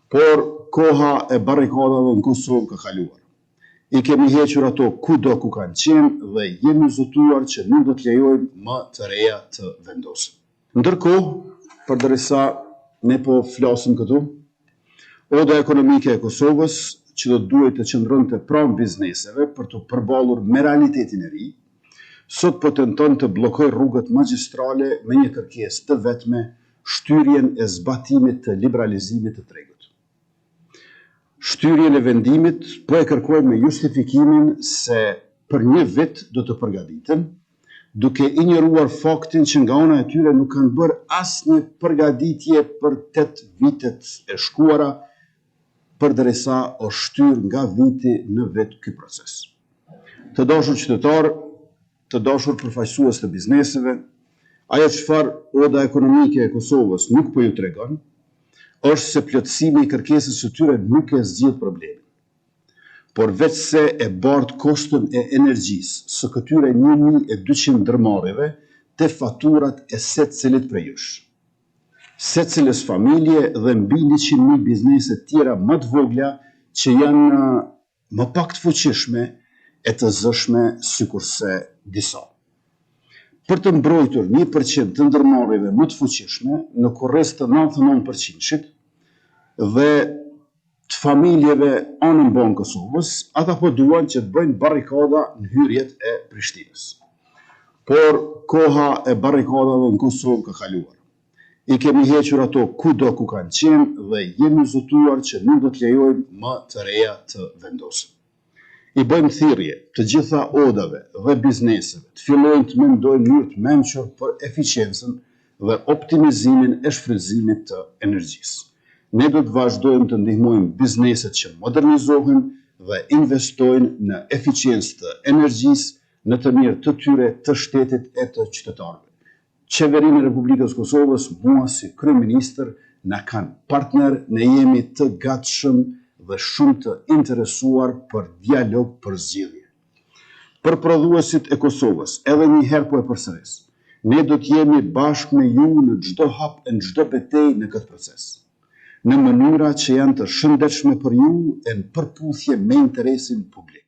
Por koha e barrikadave në Kosovë ka kaluar. I kemi hequr ato kudo ku kanë qenë dhe jemi zotuar që nuk do të lejojmë më të reja të vendosen. Ndërkohë, përderisa ne po flasim këtu, Oda Ekonomike e Kosovës, që do të duhej të qëndronte pranë bizneseve për t'u përballur me realitetin e ri, sot po tenton të bllokojë rrugët magjistrale me një kërkesë të vetme, shtyrjen e zbatimit të liberalizimit të tregut. Shtyrjen e vendimit po e kërkojnë me justifikimin se për një vit do të përgatiten, duke injoruar faktin që nga ana e tyre nuk kanë bërë asnjë përgatitje për tetë vitet e shkuara, përderisa është shtyrë nga viti në vit ky proces. Të dashur qytetarë, të dashur përfaqësues të bizneseve, ajo çfarë Oda Ekonomike e Kosovës nuk po ju tregon, është se plotësimi i kërkesës së tyre nuk e zgjidh problemin, por veçse e bart koston e energjisë së këtyre 1200 ndërmarrjeve te faturat e secilit prej jush. Secilës familje dhe mbi 100.000 biznese tjera më të vogla që janë më pak të fuqishme e të zëshme sikurse disa. Për të mbrojtur 1% të ndërmarrjeve më të fuqishme në kurriz të 99%-shit dhe të familjeve anembanë Kosovës, ata po duan që të bëjnë barrikada në hyrjet e Prishtinës. Por koha e barrikadave në Kosovë ka kaluar. I kemi hequr ato kudo ku kanë qenë dhe jemi zotuar që nuk do të lejojmë më të reja të vendosen. I bëjmë thirrje të gjitha odave dhe bizneseve të fillojnë të mendojnë në mënyrë të mençur për eficiencën dhe optimizimin e shfrytëzimit të energjisë. Ne do të vazhdojmë të ndihmojmë bizneset që modernizohen dhe investojnë në eficiencë të energjisë në të mirë të tyre, të shtetit e të qytetarëve. Qeverinë e Republikës së Kosovës, mua si kryeministër, na kanë partner, ne jemi të gatshëm dhe shumë të interesuar për dialog për zgjidhje. Për prodhuesit e Kosovës, edhe një herë po e përsëris, ne do të jemi bashkë me ju në çdo hap e në çdo betejë në këtë proces, në mënyra që janë të shëndetshme për ju e në përputhje me interesin publik.